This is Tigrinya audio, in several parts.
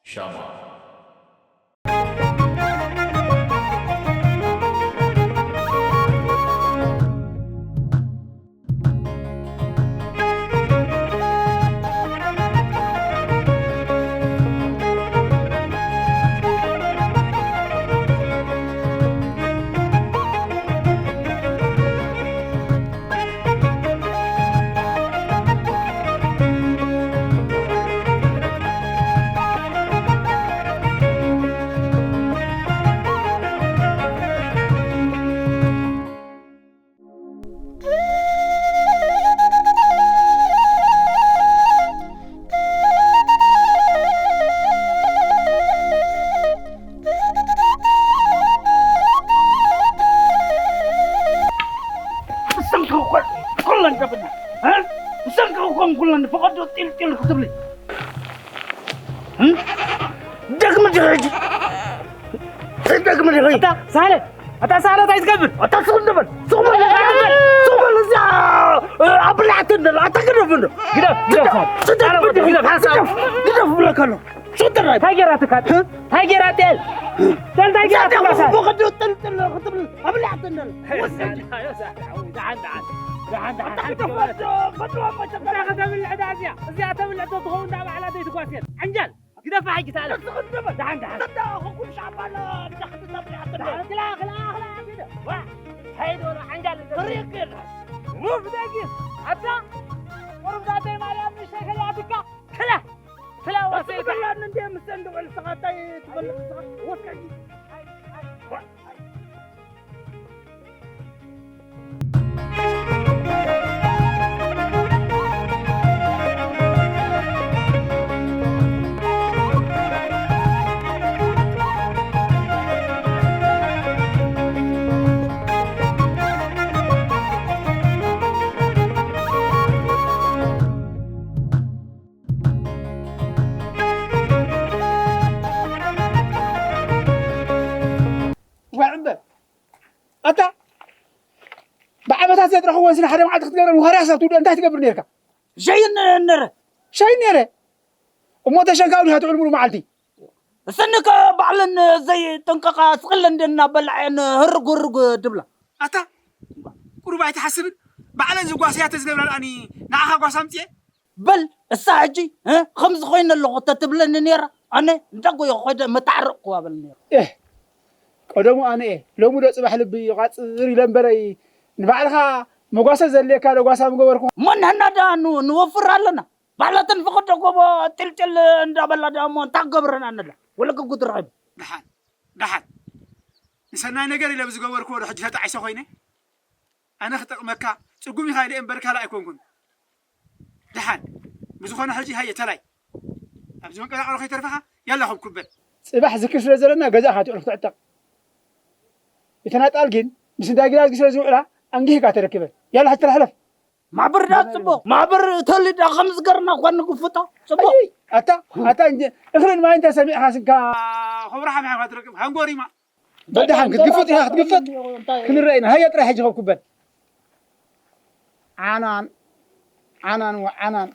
ሻማ። ብሰንኪ እኮ ኩለን ገብና፣ እ? ብሰንኪ እኮ ኩለን ፈቐዶ ጢልጢል ክትብሊ። እ? ደግመ ድሕጂ። ደግመ ድሕጂ። ኣታ ሳለ፣ ኣታ ሳለ እንታይ ትገብር? ኣታ ሱቕ ንበል፣ ሱቕ በል፣ ሱቕ በል፣ ሱቕ በል፣ እዚኣ፣ እ፣ ኣብ ብላዕቲ እንደ፣ ኣታ ግደፍ እንደ። ግደፍ፣ ግደፍ፣ ሳለ። ስደት ግደፍ፣ ብድፍ፣ ግደፍ፣ ግደፍ፣ ግደፍ ብለካ ኣሎ። ሱቕ ጥራይ። እንታይ ገይራትካ? እ? እንታይ ገይራትካ? እንታይ ገይራትካ? ሳለ? ፈቐዶ ጥልጥል ክትብል ኣብ ብላዕቲ እንደ። ወሰድ። ደሓን፣ ደሓን። ደሓን፣ ደሓን። ኣታ ግደፍ፣ ወዶ፣ ወዶ፣ ወዶ። እዛ ከተብልዕ ዳ እዚኣ? እዚኣ ተብልዕ ተትኸውን ዳ ባዕላ ዘይትጓስየን። ዓንጃል። ግደፋ ሕጂ ሳለ። ደሓን፣ ደሓን። ኣታ ኩኩል ሻባላ፣ ደሓን፣ ክላ፣ ክላ፣ ክላ፣ ግደ። ዋ፣ ሓይዶ፣ ዓንጃል። ተሪቅ የለን። ውፍ ደጊስ፣ ኣታ፣ ቁሩብ ዛተይ ማርያም ንእሽተይ ከሊኣትካ። ክላ፣ ክላ፣ ወሰድካ። ኣትበላኒ እንዴ፣ ምስ እንድውዕል ንስኻ እንታይ ትበልዕ ንስኻ? ወስከ ሕጂ። ዋዕ እምበር። ኣታ ብዓመታት ዘጥረኽዎን ስኒ ሓደ መዓልቲ ክትገብረን ዋርያ ሰብ ትውድኦ እንታይ ትገብር ነርካ? ሸይን ነረ። ሸይን ነረ? እሞ ተሸንካው ዲኻ ትውዕል ሙሉ መዓልቲ? እሰኒ ከ ባዕለን ዘይጥንቀቓ ስቕለን ደና በላዐን ህርግ ህርግ ድብላ። ኣታ ቁሩብ ኣይትሓስብን? ባዕለን ዝጓስያ ተዝገብራ ደኣኒ ንዓኻ ጓሳ ኣምጽኤ? በል እሳ ሕጂ፣ እ፣ ከምዚ ኮይነ ኣለኹ ተትብለኒ ነይራ፣ ኣነ እንዳጎየ ኮይደ መታዕረቕኩዋ በል ነይሩ። ኤህ፣ ቀደሙ ኣነ እየ፣ ሎሚ ዶ ጽባሕ ልቢ ይቋጽር ኢለ እምበረይ፣ ንባዕልኻ መጓሰ ዘድልየካ ዶ ጓሳ ምገበርኩ። እሞ ንሕና ደኣ ን-፣ ንወፍር ኣለና። ባዕላተን ፈቐዶ ጎቦ ጢልጢል እንዳበላ ደኣ እሞ እንታይ ክገብረን ኣነ ደኣ? ወለከ ጉድ ረኺቡ። ደሓን፣ ደሓን። ንሰናይ ነገር ኢለ ብዝገበርኩዎ ዶ ሕጂ ተጣዒሰ ኮይነ? ኣነ ክጠቕመካ ጽጉም ኢኻ ኢለ እምበር ካልእ ኣይኮንኩን። ደሓን፣ ብዝኾነ ሕጂ ሃየ ተላይ። ኣብዚ መንቀራቕሮ ከይተርፈኻ ያላ ኹብ ኩበል። ጽባሕ ዝክር ስለ ዘለና ገዛኻ ትዕርፍ ትዕጠቕ። ብተናጣል ግን ምስ እንዳ ጊራዝጊ ስለ ዝውዕላ ኣንጊህካ ተረክበ። ያላ ሕጂ ተላሕለፍ። ማዕበር ዳ ጽቡቕ፣ ማዕበር ተሊዳ ከም ዝገርና እኳ ንግፍጦ ጽቡቕ። ኣይ፣ ኣታ፣ ኣታ እንጂ እኽልን ማይን ተሰሚዕኻ ስንካ። ኹብራ ሓሚሓ ትረክብ ሃንጎሪማ። በል ደሓን ክትግፍጥ ኢኻ ክትግፍጥ። ክንረአ ኢና። ሃየ ጥራይ ሕጂ ከብኩበል። ዓናን፣ ዓናን ወዓናን።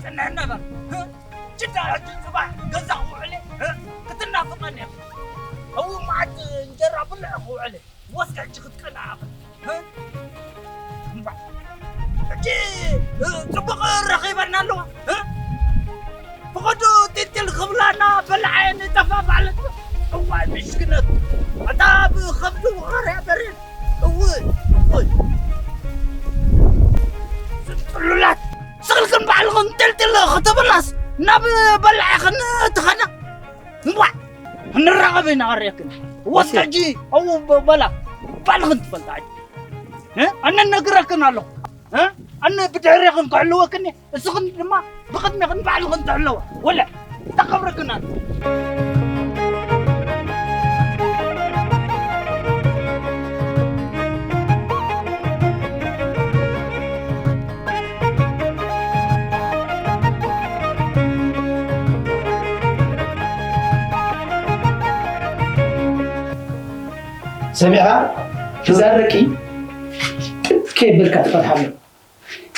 ጽንሕና በል። እ? ችዳ ሕጂ ጽባሕ ገዛ ክውዕል፣ እ? ክትናፍቐኒ ኢኻ። እው መዓት እንጀራ ብልዕ ክውዕል። ወስከ ሕጂ ክትቀንኣ ኢኻ። እ? እምባ። ሕጂ፣ እ፣ ጽቡቕ ረኺበና ኣለዋ። እ? ብኸዱ ጢልጢል ክብላና በላዓየን ጠፋ ማለት። እዋይ ምሽክነት። ኣታ ብኸብዱ ኻርያ በሬን። እው፣ እው። ጽሉላት። ስቕልክን ባዕልኽን ጢልጢል ክትብላስ ናብ በላዕኽን ትኸዳ። እምቧዕ! ክንራኸብ ኢና ኣርእየክን። ወስከ ሕጂ፣ ኣው በ-፣ በላ። ባዕልኽን ትፈልጣ ሕጂ። እ? ኣነ ነግረክን ኣለኹ። እ? ኣነ ብድሕሬኽን ክሕልወክን እየ። እስኽን ድማ ብቕድሜኽን ባዕልኽን ትሕለዋ። ወለ፣ ተኸብረክን ኣነ። ሰሚዕካ? እዛ ደቂ ጥብ ከየብልካ ትፈትሓ ኣሎ።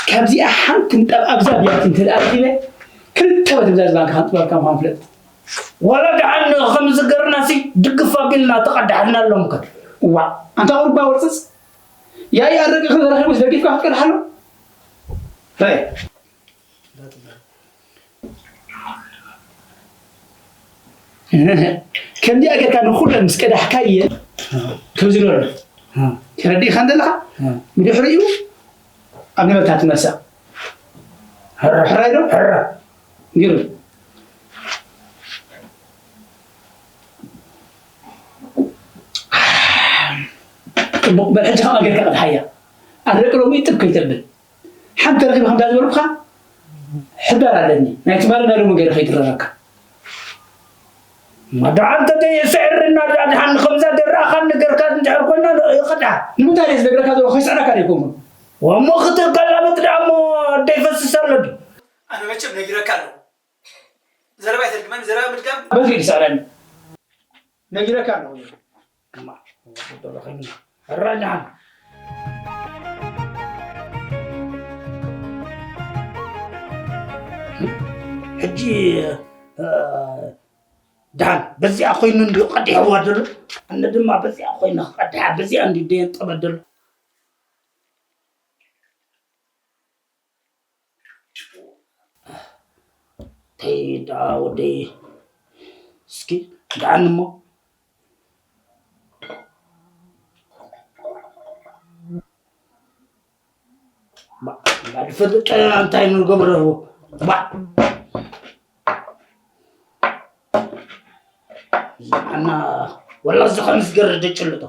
ካብዚኣ ሓንቲ ንጣብ ኣብዛ ብያቲ እንተ ደኣ ረኺበ፣ ክልተ በት ብዛ ዝባንካ ከንጥበልካ ምዃኑ ፍለጥ። ዋላ ደሓን ከምዚ ገርናሲ ድግፍ ኣቢልና ተቐዳሕልና ኣሎምከ። እዋ፣ ኣንታ ቁርባ ወርጽጽ፣ ያይ ኣረቂ ከም ዘረኺቡስ ደጊፍካ ክትቀድሓ ኣሎ? ታይ? ከምዚኣ ጌርካ ንኹለን ምስ ቀዳሕካየ ከምዚ ንብሎ። ተረዲእካ እንደለኻ? ብድሕሪኡ ኣብ ነበርታ ትመልሳ። ሕራይ ዶ? ሕራ። ገይሩ። ጽቡቕ፣ በል ሕጂ ከምኣ ጌርካ ቀድሓያ። ኣረቂ ሎሚ ጥብ ከይተብል። ሓንቲ ረኺበ ከምዛ ዝበልኩኻ ሕዳር ኣለኒ። ናይ ትማሊ ናይ ሎሚ ገይረ ከይድረረካ። መድሓን ተተየሰዕርና ዳድሓን ከምዛ ደራእኻን ነገርካ እንድሕር ኮይና ይቐድሓ። ንምንታይ እየ ዝነግረካ ዘለኹ? ከይስዕረካ ዶ ኣይኮንኩን? ወሞ ክትገላበጥ ደኣ እሞ ደይፈስስ ኣሎ ድዩ? ኣነ መቸም ነጊረካ ኣለኹ። ዘረባ ኣይተድግመኒ፣ ዘረባ ምድጋም በትሪ ይስዕረኒ። ነጊረካ ኣለኹ። እማ፣ ወዲ ዶ ረኺብና? ሕራይ ደሓን። ሕጂ፣ እ፣ ደሓን በዚኣ ኮይኑ እንድዩ ቀዲሕዋ ዘሎ። ኣነ ድማ በዚኣ ኮይነ ክቐድሓ፣ በዚኣ እንድዩ ደየንጠበ ዘሎ። ተይ ደኣ ወደይ፣ እስኪ ደኣኒ እሞ። ባ-፣ ባድፈለጠ እንታይ ንገብሮ? ባ-፣ ዝዓና ወላ እዚ ከም ዝገርድ ጭልጦ።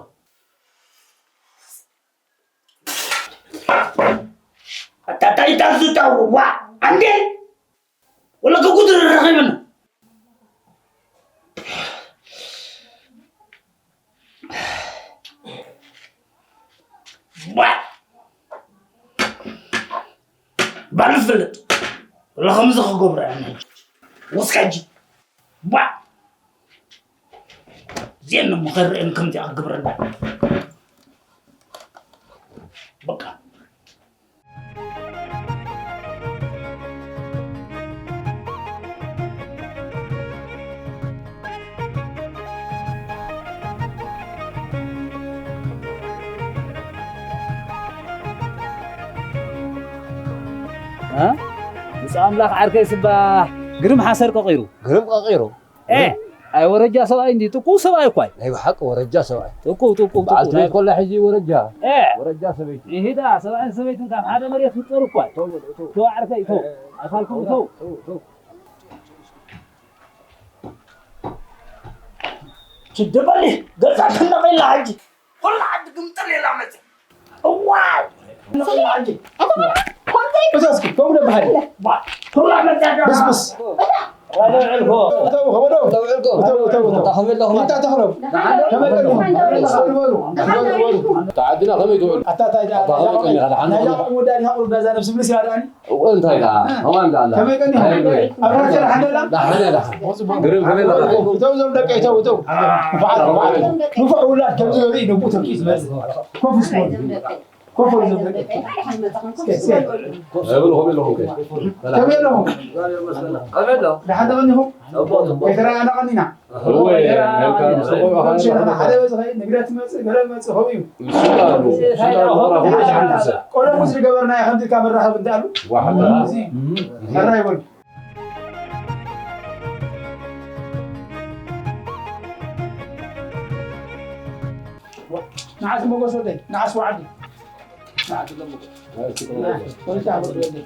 ኣታ እንታይ እታ ዝጠዋ? ኣንዴ! ወላ ከጉድር ረኺብና። ዋ! ባል ዝፍለጥ። ወላ ከምዚ ክገብሮ እየ ሕጂ። ወስካ ሕጂ። ዋ! እዚአን እሞ ከርእየን ከምዚኣ ክግብረና። በቃ። እ? ብፁዕ ኣምላኽ ዓርከይ ስባሕ ግርም ሓሰር ቀቒሩ። ግርም ቀቒሩ? ኤ፣ ኣይ ወረጃ ሰብኣይ እንዲ ጥቁው ሰብኣይ እኳ እዩ። ናይ ብሓቂ ወረጃ ሰብኣይ። ጥቁው፣ ጥቁው፣ በዓልቲ ጥቁው፣ ናይ ቤት ኮላ ሕጂ ወረጃ። ኤ። ወረጃ ሰበይቲ። ይሄዳ ሰብኣይን ሰበይትን ካብ ሓደ መሬት ክፍጠሩ እኳ እዩ። ተው፣ ተው፣ ተው። ተው ዓርከይ፣ ተው። ኤ፣ ኣኻልኩም ተው። ተው፣ ተው። ትድበሊ፣ ገዛ ትነቒላ ሕጂ። ኩላ ዓዲ ግምጥል ኢላ መጽያ። እዋይ! ኣታ ቆልዓ፣ ኮንተይ እዛ እስኪ፣ ከምኡ ዶ በሃሊ? ባ-፣ ኩላ መጽያ ዶ? ብስብስ። እታ ውዕልኮ። እተው፣ ኸበዶ። እተው፣ እተው፣ እተው። እታ ኸበዶ። እታ ተኽሎ። ከመይ ቀኒኹም? በሉ፣ በሉ፣ በሉ። እታ ዓድና ከመይ ትውዕል? ኣታ፣ እታ፣ እታ፣ እታ ኸበዶ ቀኒኻ፣ ደሓን ናይዛ ትውዕል? ቆልዓ ወዳ ዲኻ ቁሩብ ናይዛ ነብሲ ምልስ ይባል ኣኒ? እንታይ ደኣ? ከማን ደኣ ኣላ? ከመይ ቀኒኹም? እንታይ ይብል? ኣብ ራስና ሓደላ? ደሓን እያ፣ ደሓን። ግርም ከመይ ኣለኻ? እተው፣ እዞም ደቀይ፣ እተው፣ እተው። ንፉዓት፣ ንፉዓት። ንፉዕ ውላድ ከምዚ ዘርኢ ንቡእ ተኪኡ ዝመጽእ። ኮፍ እስኪ በሉ። ኮፍ በሉ እዞም ደቀይ። እስከ፣ እስከ። እብሉ፣ ከመይ ኣለኹም ከ? ከመይ ኣለኹም? ከመይ ኣሎ? ደሓን ተቐኒኹም? ጽቡቕ፣ ጽቡቕ። ከይተረኣና ቀኒና። እወ፣ ዌልካም። ሓደ በዚ ኸይድ፣ ንግደት ትመጽእ፣ ገለ ትመጽእ፣ ከምኡ እዩ። እሱ ኣሉ፣ እሱ ኣሉ፣ ቆልዑ ምስ ዝገበርናዮ ከምዚ ኢልካ መራኸቢ እንተ ኣሉ። ዋሕዳ። እዚ፣ እም። ሕራይ በሉ። ነዓስ ሞጎስ ወደይ፣ ነዓስ ወዓዲ። ነዓስ ሞጎስ። ወልካ ወደይ።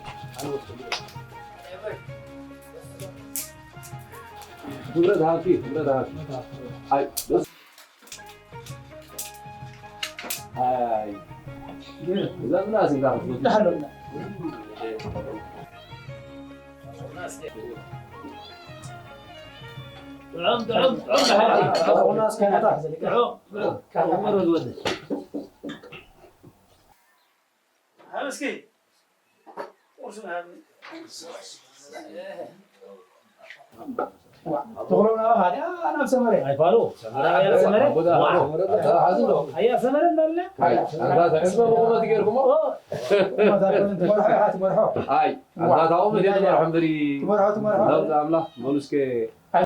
ክብረት ሃብቲ፣ ክብረት ሃብቲ። ኣይ፣ ደስ። ኣይ። እዛ ምናስ እንዳ ክትብሉ። ዳሕሎ። ጥዑም፣ ጥዑም፣ ጥዑም፣ ጥዑም። ጥዑም፣ ጥዑም። እስኪ። ቁርሲ ምናምን። ትኽሎ ናባኻ ድኣ ናብ ሰመረ። ኣይፋሉ። ሰመረ ኣያ ሰመረ። ኣቦዳ ዋ። ሰመረ ተሓዙ ዶ? ኣያ ሰመረ እንዳለ። ኣይ፣ ኣዛ ተሕዝበ ብቑመት ገይርኩሞ? ኦ። ቁመት ኣይኮነን፣ ትመርሖ ኢኻ፣ ትመርሖ። ኣይ፣ ዋ። ኣዛ ታኦም እየ ትመርሖ እምበሪ። ትመርሖ፣ ትመርሖ። ናብ ኣምላኽ በሉ እስከ። ኣይ።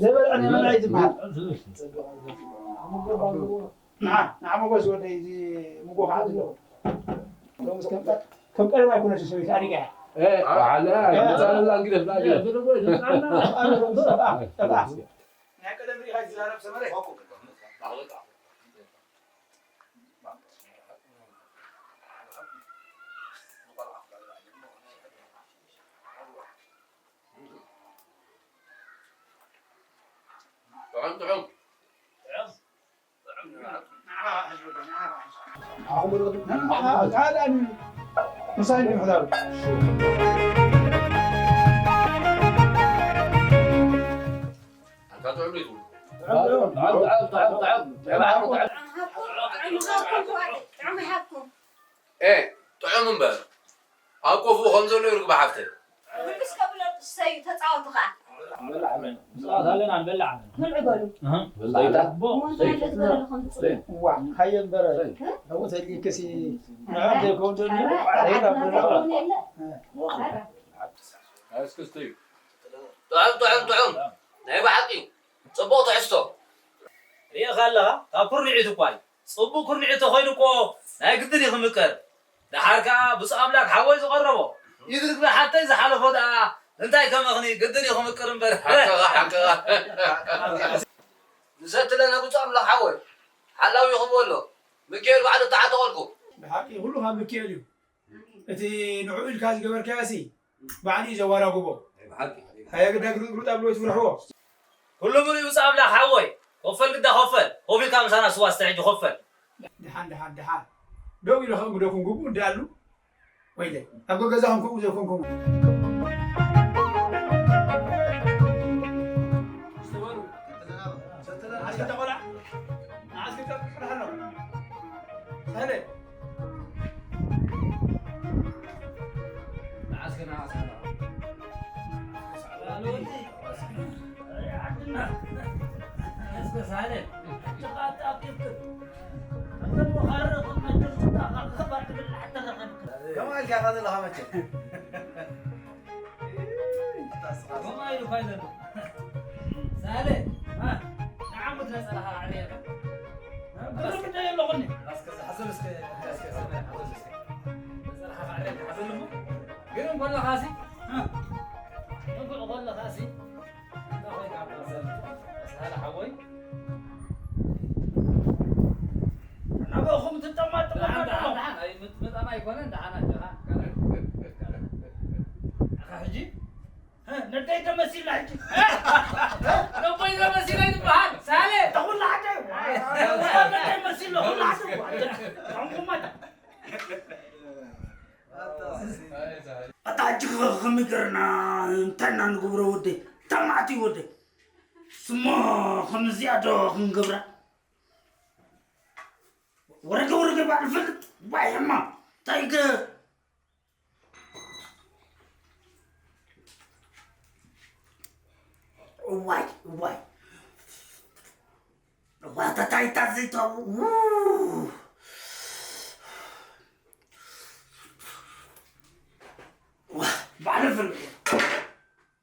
ዘይበልዐ ናይ መን እዩ ዝበሃል። ንዓ፣ ንዓ መጎስ ወደይ፣ እዚ ምጎ ከዓ ኣሎ። ሎምስ ከም ቀ-፣ ከም ቀደም ኣይኮነች ሰበይቲ፣ ኣዲጋ እያ። እ፣ በዓል፣ እ፣ ምጻን ላንግደፍ፣ ላንግደፍ። ኣነ ሎምስ ጠፍኣ፣ ጠፍኣ። ናይ ቀደም ርኢኻ ትዛረብ ሰመረ። ጥዑም፣ ጥዑም። ኤ፣ ጥዑም እምበር። ኣብ ቆፍኡ ከም ዘሎ እዩ ርግቢ ሓፍተይ። ብልስ ከብሎ ሰዩ ተጻወቱ ኸኣ። ንበልዕ ኣለና፣ ንበልዕ ኣለና። ብልዑ በሉ። ኣሃ። በልዕ። ሞንታ ኣለስ በለሉ ከም ትጽውዕ። እዋ፣ ሃየ እምበር። እ? ኣብኡ ተሊእክሲ ንዕኦም ዘይከውን ዘሎ። ኧረ፣ ኧረ፣ ኧረ፣ ኧረ፣ ኧረ፣ ኧረ። ኣስክስቲ እዩ። ጥዑም፣ ጥዑም፣ ጥዑም። ናይ ብሓቂ ጽቡቕ ትሕዝቶ። ርኢኻ ኣለኻ? ካብ ኩርንዒት እኳ እዩ። ጽቡቕ ኩርንዒት ተኾይኑ እኮ ናይ ግድን እዩ ክምቀር። ደሓር ከኣ ብፁዕ ኣምላክ ሓወይ ዝቐረቦ፣ ኢድ ርግቢ ሓተይ ዝሓለፎ ደኣ እንታይ ከመኽኒ ግድን እዩ ክምቅር እምበር። ሓቅኻ፣ ሓቅኻ። ንሰትለና ብፁዕ ኣምላክ ሓወይ፣ ሓላው ይኹም ወሎ፣ ሚካኤል ባዕሉ ተዓጠቐልኩም። ብሓቂ ኩሉ ካብ ሚካኤል እዩ። እቲ ንዕኡ ኢልካ ዝገበርካዮሲ ባዕሉ እዩ ዘዋራግቦ። ብሓቂ። ሃየ ግዳ ግሩጥ ግሩጥ ኣብልዎ ትፍርሕዎ። ኩሉ ምሉእ ይውፃእ ኣምላኽ ሓወይ። ኮፈል ግዳ ኮፈል። ኮፍ ኢልካ ምሳና ስዋ ስተ ሕጂ ኮፈል። ደሓን፣ ደሓን፣ ደሓን። ደው ኢለ ከእንግደኩም ግቡእ እንዳኣሉ። ወይለ፣ ኣብ ገዛኹም ከምኡ ዘይኮንኩም። ኣስከ ተቆላ። ኣስከ ተቆላ። ሳለ። ከማይ ኢልካ ኢኻ ዘለኻ መቸም። ከምኣ ኢሉ እኳ እዩ ዘሎ። ሳለ፣ እ፣ ንዓም ክትነጸላኻ ኣዕርየ። ግርም እንደ የለኹኒ። እስከ፣ እስከ፣ እስከ፣ እስከ፣ እስከ፣ እስከ፣ እስከ፣ ነጸላኻ ኣዕርየ፣ ሓዘልኹ። ግን እንኮለኻሲ፣ እ፣ እንኮ እንኮለኻሲ፣ እንዳ ኾይንካ ኣብ ዘል-፣ ሳለ ሓወይ። ናብኹም ትጠማጠሙ ደሓን፣ ደሓን፣ ኣለኹ። ደሓን። ኣይ፣ ምጥ-፣ ምጣና ኣይኮነን፣ ደሓን ኣጆኻ። ኣኻ ሕጂ፣ እ፣ ነደይ ተመሲልና ሕጂ። እ? ነቦይ ተመሲለ ይበሃል። ሳሌ። ተኹላ ሓደ። ነደይ መሲሉ፣ ኹላ ሓደ። ተንኩማታ። ኣታ ሕጂ ከ ከመይ ገርና እንታይ ኢና ንገብሮ ወደይ? እንታይ መዓት እዩ ወደይ? ስሞ ከምዚኣ ዶ ክንገብራ? ወረገ ወረገ ባዕሉ ፈልጥ ዋይ ሕማ እንታይ ገ-፣ እዋይ እዋይ እዋ ተታይታ ዘይተው ባዕሉ ፈልጥ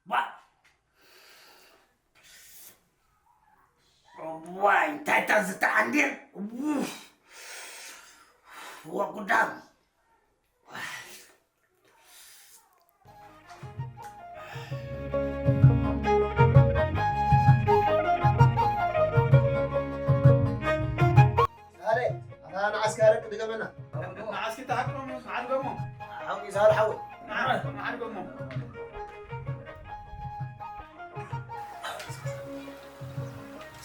ዋ ዋይ እንታይ ታዝተዓንዴል ወጉዳም ሳለ ኣታ ንዓስካ ረቂ ድገመና። ንዓስኪ ተሃቅሮም መዓድጎሞ። ሓቂ ሳለ ሓወይ። መዓድጎሞ።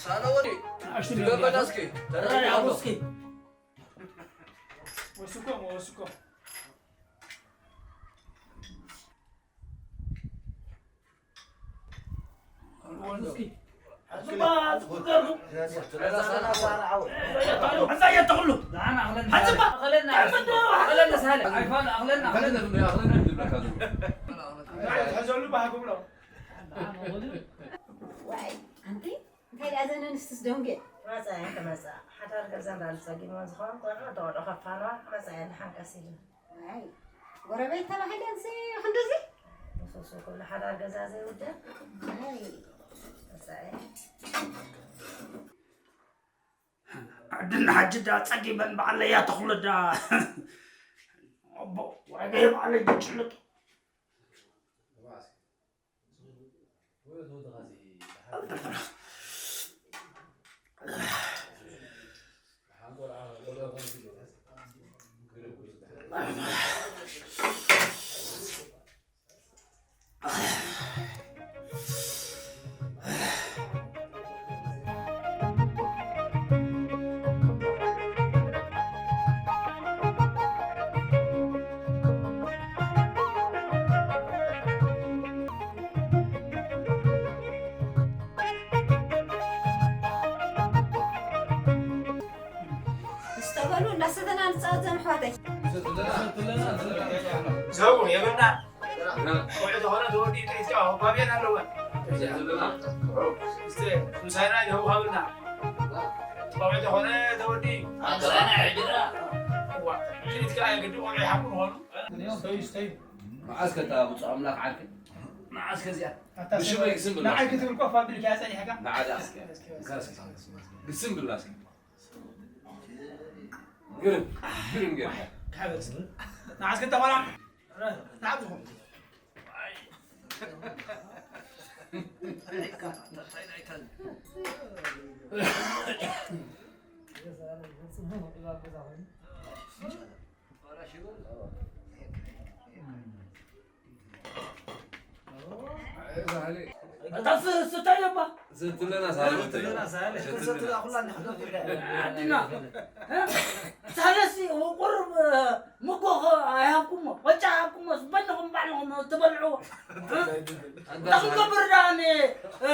ሳለ ወዲ። ንዓሽቲ ድገመና እስኪ። ተረጋጋ። እስኪ። ወስኮ፣ ወስኮ። እስኪ። እባ፣ ዝፍቀሩ። ሕዛ እየተኽሉ። ደሓን ኣኽለና። ሓዝባ። ኣኽለና። ኣኽለና ሳለ። ኣይፋል፣ ኣኽለና፣ ኣኽለና። ኣኽለና፣ ኣኽለና፣ ኣኽለና፣ ኣኽለና። ሕዘሉ፣ ባህ ክብሎ። ዋይ፣ ኣንቲ፣ እንታይ ደኣ ዘን ኣንስትስ ደንጉየ? መጻ፣ እየን ክመጻ። ሓዳር ገዛ እንዳልጸጊሞ ዝኸውን ቆልዑ፣ ተወልዑ ከፋንዋ፣ መጻ፣ እየን ሓንቀስ ኢሉ። ኣይ፣ ጎረቤት ተባሂለንሲ ክንድዚ? ንሱሱ ኩሉ ሓዳር ገዛ ዘይውድእ። ኣይ። መጻ፣ እየን። ዓድና ሕጂ ዳ ጸጊበን ባዕለያ ተኽሉ ዳ። ኣቦ፣ ዋገ ባዕለይ ብጭልጥ። ዝተበሉ እንዳሰተና ንፃወት ዘን ኣሕዋተይ። ሰው የበና ቆልዑ ዝኾነ ተወዲኡ ጥሪት ከዓ ባብየን ኣለወን። እስተ ምሳና ይኸው ሃብና። ቆልዑ ዝኾነ ተወዲኡ። ኣንሳና ዕድራ። እዋ፣ ጥሪት ከዓ የግዲ ቆልዑ ይሓቁ ምዃኑ። ስተዩ፣ ስተዩ። መዓስ ከታ ብፁዕ ኣምላኽ ዓርኪ? መዓስ ከዚኣ? ኣታ ብሽመይ ሰብ ግስም ብላ ንዓይ እስኪ። ክትብል ኮፍ ኣቢልካ እያ ጸኒሕካ። ንዓ ደኣ እስኪ። እስኪ፣ እስኪ። እስኪ፣ እስኪ። ግስም ብላ እስኪ። ግርም፣ ግርም ጌርካ። ካበል ስም። ንዓስ ክተባላ። ንዓት ዝኾን። እታ ስ-፣ ስታይ እባ። ዘትለና ሳለ ዘትለና ሳለ። ዘትለና ኩላ ንሕና ዓድና። እ? ሳለሲ ቁሩብ፣ እ፣ ምጎ ኸ ኣይሃብኩሞ፣ ቆጫ ኣይሃብኩሞ፣ በንኹም ባዕልኹም ትበልዕዎ። እ? እንታይ ክንገብር ደኣ ን-፣ እ፣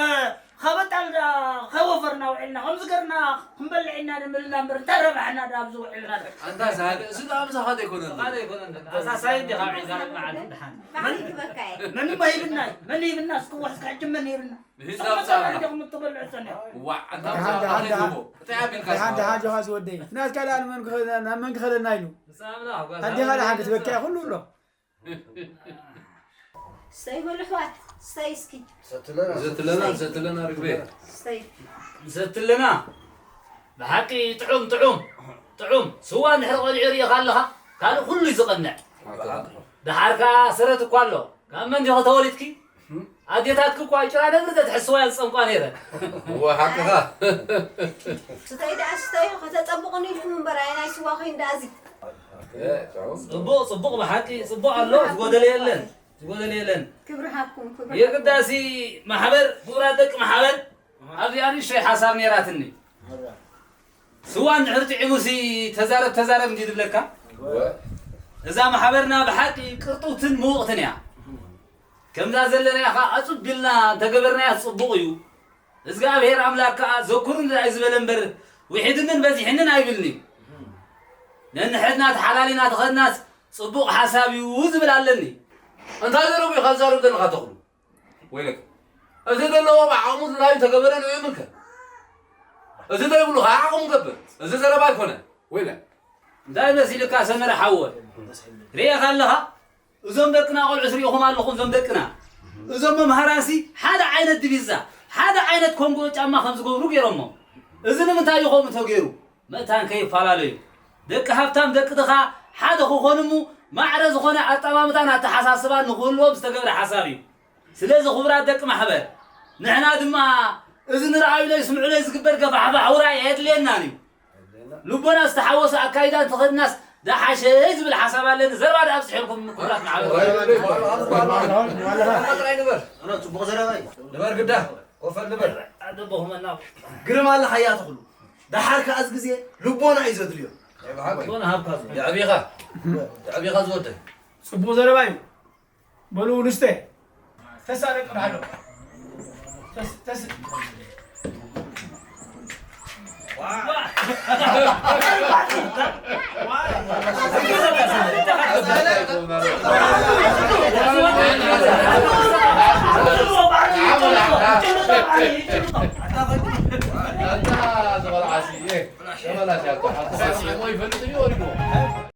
ኸበጣል ደኣ ከይወፈርና ውዒልና፣ ከምዚ ገርና ክንበልዕ ኢና ንብል ኢና እምበር፣ እንታይ ረባሕና ደኣ ኣብዚ ውዒልና ደኣ? ኣንታ ሳለ፣ እዚ ደኣ ምሳኻ ዘይኮነን። ምሳኻ ዘይኮነን። ኣሳሳይ እንዲኻ ውዒልካ መዓልቲ ደሓን። መዓልቲ ክበካ እየ። መን እሞ ሂብና እዩ? መን ሂብና? እስኪ ዋሕስ ክሕጂ መን ሂብና? ንህዝቢ እስኪ ኣምጻእና። መጻእካ እንዲኹም እትበልዑ ጸኒሑ። ዋዕ፣ ኣንታ ደሓን፣ ምሳኻ ደሓን፣ ደሓን። ዘይኮቦ። እንታይ ኣቢልካ ደሓን፣ እስኻ? ደሓን ጆኻ ዝወደይ። ናትካ ደኣ ንመን ክኸ-፣ ናብ መን ክኸደና ኢሉ? ንስኻ ኣምላኽ ጓል ኣዴኻ ደሓን ክትበኪ እያ ኩሉ ኣሎ። ስተይ በሉ ኣሕዋት፣ ስተይ እስኪ። ዘትለና፣ ዘትለና ርግቤ። ስተይ። ዘትለና። ብሓቂ ጥዑም፣ ጥዑም፣ ጥዑም። ስዋ እንድሕር ቆሊዑ ርኢኻ ኣለኻ፣ ካልእ ኩሉ እዩ ዝቐንዕ። ደሓር ከኣ ሰረት እኳ ኣሎ። ካብ መን ዲኺ ተወሊድኪ? ኣዴታትኪ እኳ ጭራ ነብሪ ዘትሕስዋ እየን ዝጸምቋ ነይረን። እወ፣ ሓቅኻ። ስተይ ደኣ ስተዩ፣ ከተጸብቑኒ ኢልኩም እምበር፣ ኣየናይ ስዋ ኮይኑ ደኣ እዚ? ጽቡቕ፣ ጽቡቕ፣ ብሓቂ ጽቡቕ ኣሎ፣ ዝጎደለ የለን፣ ዝጎደለ የለን። ክብሪ ሃብኩም፣ ክብሪ የግዳሲ ሃብኩም። ማሕበር፣ ክቡራት ደቂ ማሕበር፣ ኣብዚ ኣንእሽተይ ሓሳብ ነይራትኒ። ስዋ እንድሕር ጥዒሙሲ ተዛረብ፣ ተዛረብ እንዲ ዝብለካ። እወ። እዛ ማሕበርና ብሓቂ ቅርጥውትን ምውቕትን እያ። ከምዛ ዘለናያ ኸዓ ኣጹቢልና እንተገበርናያ ጽቡቕ እዩ። እዝግኣብሄር ኣምላክ ከኣ ዘኩርኒ ጥራይ ዝበለ እምበር፣ ውሒድንን በዚሕንን ኣይብልን'ዩ። ነንሕድና ተሓላሊና ተኸድናስ ጽቡቕ ሓሳብ እዩ ዝብል ኣለኒ። እንታይ ዘረቡ ኢኻ ትዛረብ ዘለኻ ተኽሉ? ወይለከ። እዚ ዘለዎ ብዓቕሙ ዝናዩ ተገበረ ንዑ ይምልከ። እዚ ዘይብሉ ኸዓ ዓቕሙ ገብር። እዚ ዘረባ ኣይኮነን። ወይለ። እንታይ መሲልካ ሰመረ ሓወ? ርኤኻ ኣለኻ? እዞም ደቅና ቆልዑስ ርኢኹም ኣለኹም፣ እዞም ደቅና። እዞም መምሃራንሲ ሓደ ዓይነት ዲቪዛ፣ ሓደ ዓይነት ኮንጎ ጫማ ከም ዝገብሩ ገይሮሞም። እዚ ንምንታይ እዩ ከምኡ ተገይሩ? መታን ከይፈላለዩ። ደቂ ሃብታም፣ ደቂ ድኻ ሓደ ክኾኑ እሞ ማዕረ ዝኾነ ኣጠማምታን ኣተሓሳስባን ንክህልዎም ዝተገብረ ሓሳብ እዩ። ስለዚ ክቡራት ደቂ ማሕበር፣ ንሕና ድማ እዚ ንርኣዩለይ ስምዑለይ ዝግበር ገፋሕፋሕ ውራይ ኣየድልየናን እዩ። ልቦና ዝተሓወሰ ኣካይዳ እንተኸድናስ ደሓሸ ዝብል ሓሳብ ኣለኒ። ዘረባ ደኣ ኣብፅሐልኩም ክቡራት ማሕበር። ጥራይ ንበር። እውነት ጽቡቕ ዘረባ እዩ። ንበር ግዳ፣ ኮፈል ንበር። ኣደቦኹም እና ግርም ኣለኻ እያ ተኽሉ። ደሓር ከኣ እዚ ግዜ ልቦና እዩ ዘድልዮ። ልቦና ሃብካ ዞ። የዕቢኻ። የዕቢኻ ዝወደይ። ጽቡቕ ዘረባ እዩ። በሉ ንስተ። ተሳ ደቂ ባሕሎ። ተስ-፣ ተስ-፣ ኣታ ዝቆልዓ ሲ፣ እ፣ ተበላሽ ኣታ፣ ሓንቲ ሳስዒሞ ይፈልጥ እዩ ወሪድዎ።